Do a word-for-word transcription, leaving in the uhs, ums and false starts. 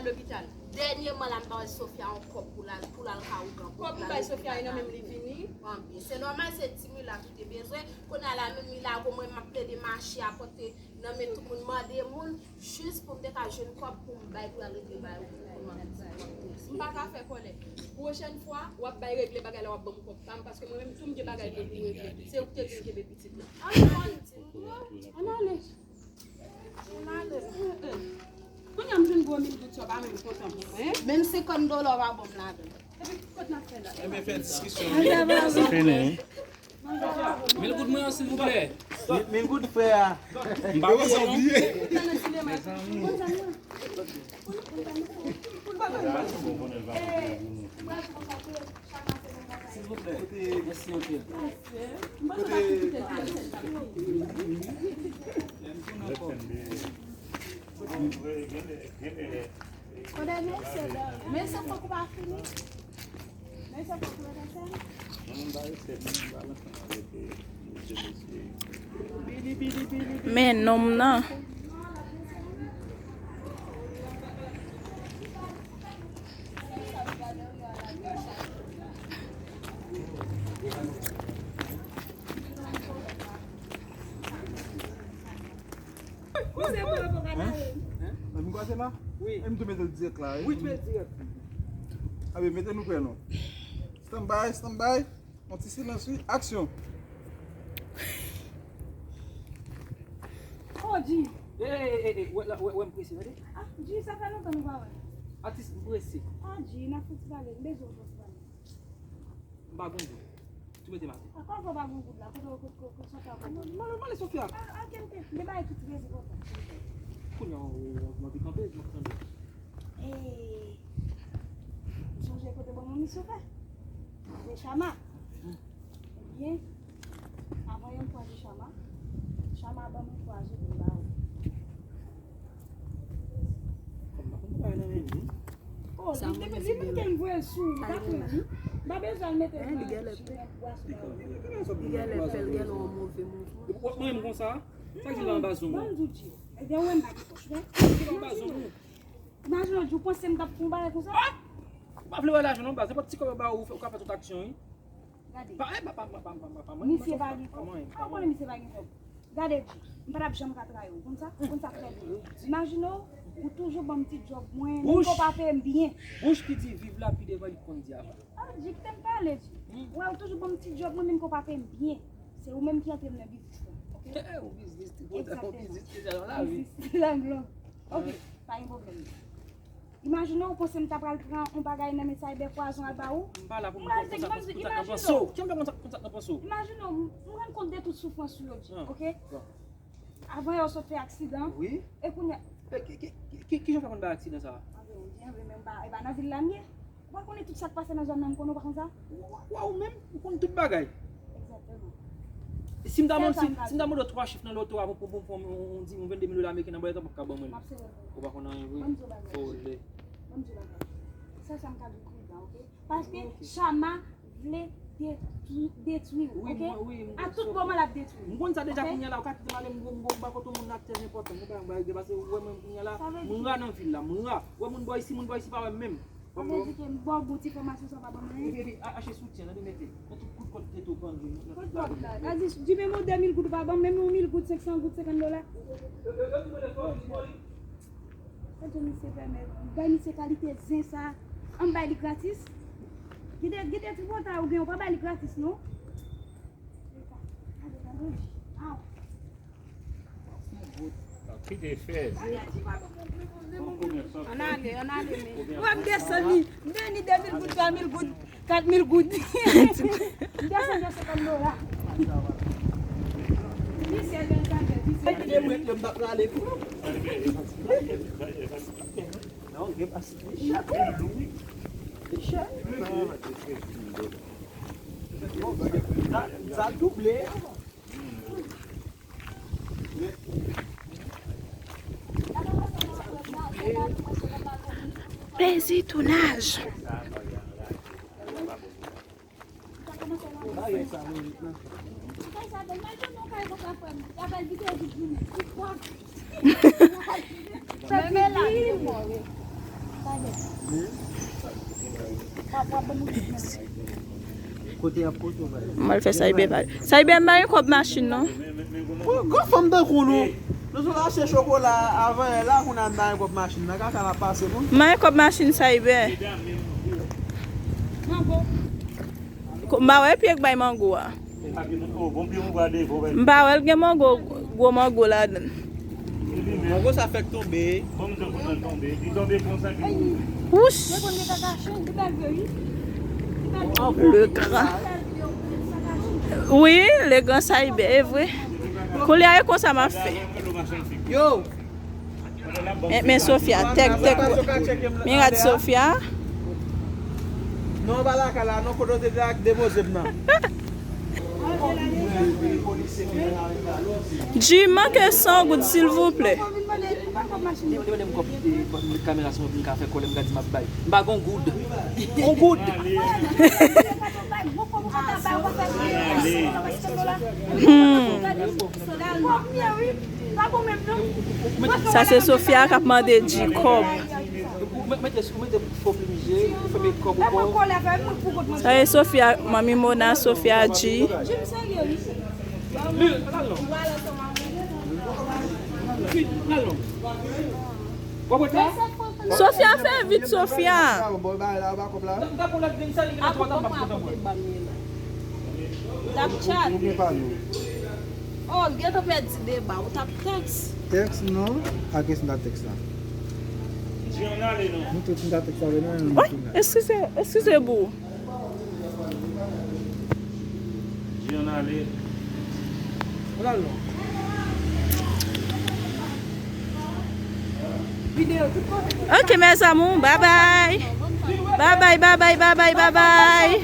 Lopital. Dènyèman la, m pa wè Sofia yon kòb pou l al, pou l al ka ougan, pou l al lopital. Kòb m bay Sofia, e nan menm li vini. Anben, se nòmal, se di mil la ki te bezwen. Kounye a la, menm li la, mwen, m ap plede mache a pote nan men tout moun, mande moun, jis pou m te ka jwenn kòb pou m bay, pou l al regle bagay pou mwen. M pa ka fè kòlè. Pwochèn fwa, w ap bay regle bagay la, w ap ban m kòb pa m, paske mwen menm tou m gen bagay pou m regle. Se ou ki te di m kenbe pitit la. Ann ale. Ann ale. Ann ale. Kounye a m jwenn gwo mil goud sa, w pa menm kontan pou mwen. Menm senkant dola w pa ban m ladan. Epi, kot n ap fè la? Ebyen, fè diskisyon. Fini. Mil goud mwen an, silvouplè. Mil, mil goud frè a. M pa bliye non. Silvouplè. Mèsi anpil. Kote mesye dan? Mesye fòk ou pa fini. Mesye fòk ou rete sèl. Men nonm nan. Ou se bon avoka Dawid. Hein? Mwen vin kwaze la? Wi. E m tou mete l dirèk la, wi. Wi, tou mete l dirèk. Abe, mete nou prè non. Stand by, stand by. Yon ti silans, wi. Aksyon. Oh, G. E, e, e, e, wè, wè, wè, m prese, tande. Ah, G, sa fè lontan nou pa wè. Atis, m prese. Ah, G, n ap fouti pale, m bezwen w fouti pale. M pa gon goud. Tou mete m atè. A, kòman w pa gon goud la? Kote w, kote, kote, kote sa fè w? Mande, mande Sofia. A, a, kenbe, gen bagay ki ti rezi konsa. Kounye a, w, w, w anvi kanpe, m ap tande. Ee, m sonje kote bon manmi Sofia. Se Chama. Ebyen, avan yè m kwaze Chama, Chama ban mwen twa zo pou m ba ou. Kòm m pa konn bagay nan men li. Oh, li, li, li menm ke m voye l sou ou, pa pran li. M pa bezwen al mete l nan bwason ba ou. Li genlè fè l genlè yon move mouvman. Epi w ap manyen m konsa? Sa k di l pa anba zong ou? Ban m di w, G. Ebyen, ou wè m pa gen pòch, wi. Li pa anba zong ou. Imajine w, G, ou panse m t ap fè yon bagay konsa? Ah! Ou pa vle wè lajan non, baz. Nenpòt ti kòb yo ba ou, ou ka fè tout aksyon, wi. Gade. Pa, eh, pa, pa, pa, pa, pa, pa, pa, misye pa gen kòb. Ah, ou konnen misye pa gen kòb. Gade, G, m pa t ap janm ka trayi w. Konn sa? Konn sa trè byen. Imajine w, ou toujou ban m ti djòb mwen, menm ke w pa peye m byen. Bouch ki di viv la pi devan li konn di avan. Ah, G, kite m pale, G. Wè, ou toujou ban m ti djòb mwen, menm ke w pa peye m byen. Se ou menm ki antre m nan biznis la, oke? Eh, ou biznis, ou biznis deja nan lavi. Biznis lang long. Oke, pa gen pwoblèm. Imajine w, ou panse m ta pral pran yon bagay nan men Cyber Poison al ba ou? M pa la pou m konn sa k nan panse w. Kè m fè konn sa k nan panse w. Imajine w, m rann kont de tout soufrans ou yo, G, oke? Avan yè w sot fè aksidan. Wi. E kounye a. Ki, ki, ki, ki, kijan w fè konn bay aksidan sa a? Anben, ou di anben, men m pa, e pa nan vil la m ye. Ou pa konnen tout sa k pase nan zòn nan, m konnen, ou pa konn sa? Wa, wa, ou menm, ou konn tout bagay. Egzakteman. E si m ta mande, si, si m ta mande w twa chif nan loto a pou, pou, pou, pou yon, yon, yon vennde mil dola ameriken nan bòlèt, ou p ap ka ban mwen l. Ou pa konn anyen vre. Ban m di w bagay. Vòlè. Ban m di w bagay. Sèl sa m ka di w pridan, oke? Paske Chama vle detwi, detwi w, oke? A tout moman l ap detwi w. M konn sa deja, kounye a la, ou ka kite m ale, m gon, m gon, m ba kote yon moun la trè enpòtan, m gon bagay m ba regle, paske ou wè mwen kounye a la, m ra nan vil la, m ra. Ou wè moun bò isi, moun bò isi pa wè m menm. Sa vle di ke m ba w bon ti fòmasyon sa w pa ban m anyen? Epi, epi, a-, achte soutyen, tande, mete. Nan tout kout kòt tete w pran, nan tout bagay. Kout kòt la. Gade, di menm yon de mil goud ou pa ban m, menm yon mil goud, senk san goud, senkant dola. Yo, yo, yo, yo, yo, yo, yo, yo, Sa jan misye pèmèt, bay misye kalite zen sa, an bay li gratis. Gide, gide tripotay ou gen, ou pa bay li gratis, non. Kite fè. Ann ale, ann ale, men. Mwen m desann li, m vini de mil goud, twa mil goud. Kat mil goud. M desann nan senkant dola. Misye jwenn sa fè, misye. Mwen, mwen, mwen, m t ap rale tou. Non, gen pa si li chè tou. Li chè. Sa, sa double. Plezi tounaj. Kote y ap pote w, bay. M al fè Cyber pale. Cyber, m pa gen kòb machin, non. Gwo fanm tankou nou. Nou sot achte chokola avan yè la, kounye a n pa gen kòb machin nan. Kaka n ap pase, moun. M pa gen kòb machin, Cyber. M pa wè pye k bay mango a. M pa wè l gen mango, gwo mango ladan l. Mango sa fèk tonbe. Wouch! Le gran. Wi, le gran Cyber, e vre. Koulye a, e konsa m ap fè. Yo! Men, men Sofia, tèk, tèk. Men gad Sofia. Non, ba lakay la, non, kote w te depoze m nan. Jim, manke san goud, silvouplè. Li, li mande m kòb, e, kamera sou mwen pou m ka fè kòlè, m ka di m ap bay. M pa gon goud. On goud. Hmm. Sa se Sofia k ap mande G kòb. Sa se Sofia, manmi Mona, Sofia G. Sofia, fè vit, Sofia. Ou t ap chat. Ou gen pa nou. Oh, l gentan pèdi deba. Ou t ap tèks. Tèks non. A kiyès m t ap tèks la? Nou tout m t ap tèks avè nou, nou tout la. Eskize, eskize boo. Ou t al non. Ok, mes amours, bye bye. Bye bye, bye bye, bye bye, bye bye.